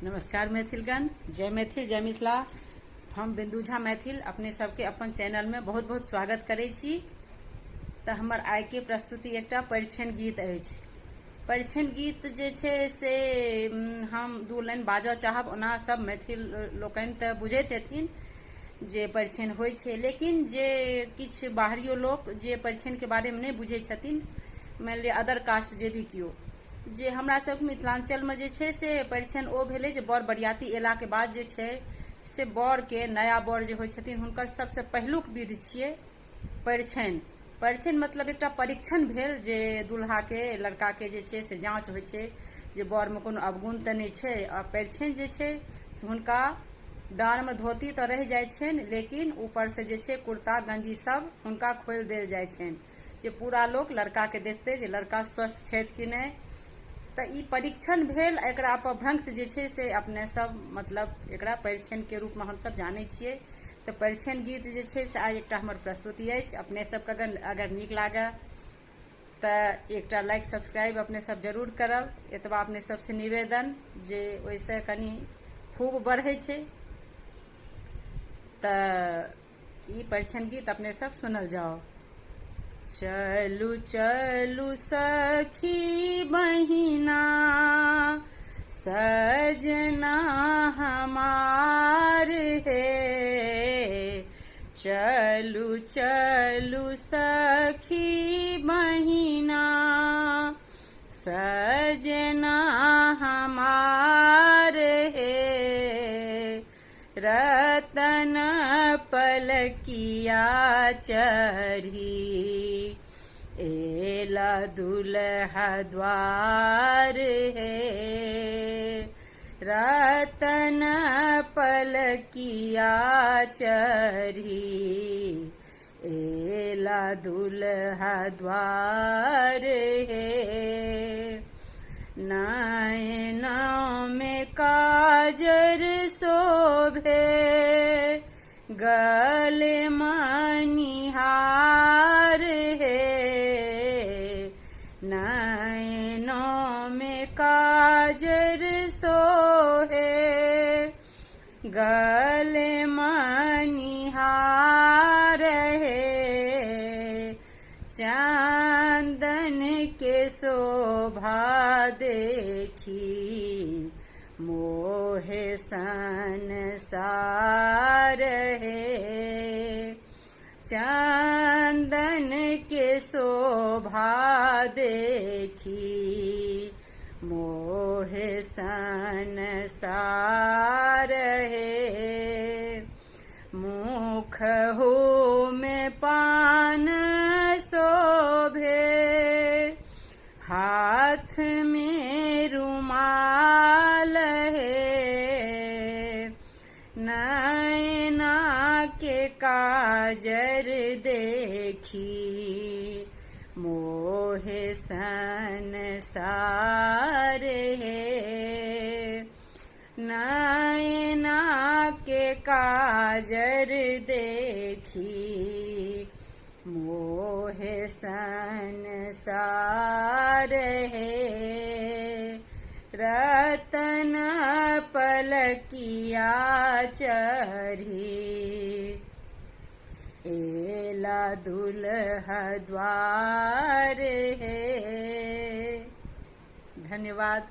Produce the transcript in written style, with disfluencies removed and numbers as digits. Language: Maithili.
नमस्कार मैथिलगण, जय मैथिल, जय मिथिला। हम बिन्दु झा मैथिल अपने सबके अपन चैनलमे बहुत बहुत स्वागत करै छी। तऽ हमर आइके प्रस्तुति एकटा परिछन गीत अछि। परिछन गीत जे छै से हम दू लाइन बाजऽ चाहब। ओना सब मैथिल लोकनि तऽ बुझैत हेथिन जे परिछन होइ छै, लेकिन जे किछु बाहरियो लोक जे परिछनके बारेमे नहि बुझै छथिन, मानि लिअ अदर कास्ट जे भी केओ, जे हमरा सबके मिथिलाञ्चलमे जे छै से परिछन ओ भेलै जे बर बरियाती एलाके बाद जे छै से बरके, नया बर जे होइ छथिन हुनकर सबसँ पहिलुक विध छियै परिछन। परिछन मतलब एकटा परीक्षण भेल जे दुल्हाके, लड़काके जे छै से जाँच होइ छै जे बरमे कोनो अवगुण तऽ नहि छै। आ परिछन जे छै से हुनका डाँड़मे धोती तऽ रहि जाइ छनि, लेकिन ऊपरसँ जे छै कुर्ता गंजी सब हुनका खोलि देल जाइ छनि जे पूरा लोक लड़काके देखतै जे लड़का स्वस्थ छथि कि नहि। तऽ ई परीक्षण भेल। एकरा अपभ्रंश जे छै से अपने सब मतलब एकरा परिछनके रूपमे हमसब जानै छियै। तऽ परिछन गीत जे छै से आइ एकटा हमर प्रस्तुति अछि। अपने सबके अगर नीक लागए तऽ एकटा लाइक सब्सक्राइब अपने सब जरूर करब। एतबा अपने सबसँ निवेदन जे ओहिसँ कनि खूब बढ़ै छै। तऽ ई परिछन गीत अपने सब सुनल जाउ। चलू चलू सखी बहिना, सजना हमार हे। चलू चलू सखी बहिना, सजना हमार हे। रतन पलकिया चढ़ी एला दुल्हा द्वार हे। रतन पलकिया चढ़ी एला दुल्हा द्वार हे। नयना में काजर शोभे, गले मनिहार हे। नयनों में काजर सोहे, गले मनिहार हे। चांदन के शोभा देखी मोहे संसार हे। चांदन के शोभा देखी मोहे संसार हे। मुख हो में पान शोभे, हाथ में रुमाल हे। नैना के काजर देखी मोहे संसार हे। नैना के काजर देखी मोहे संसार हे। रतन पलकिया चढ़ी एला दुल्हा द्वार हे। धन्यवाद।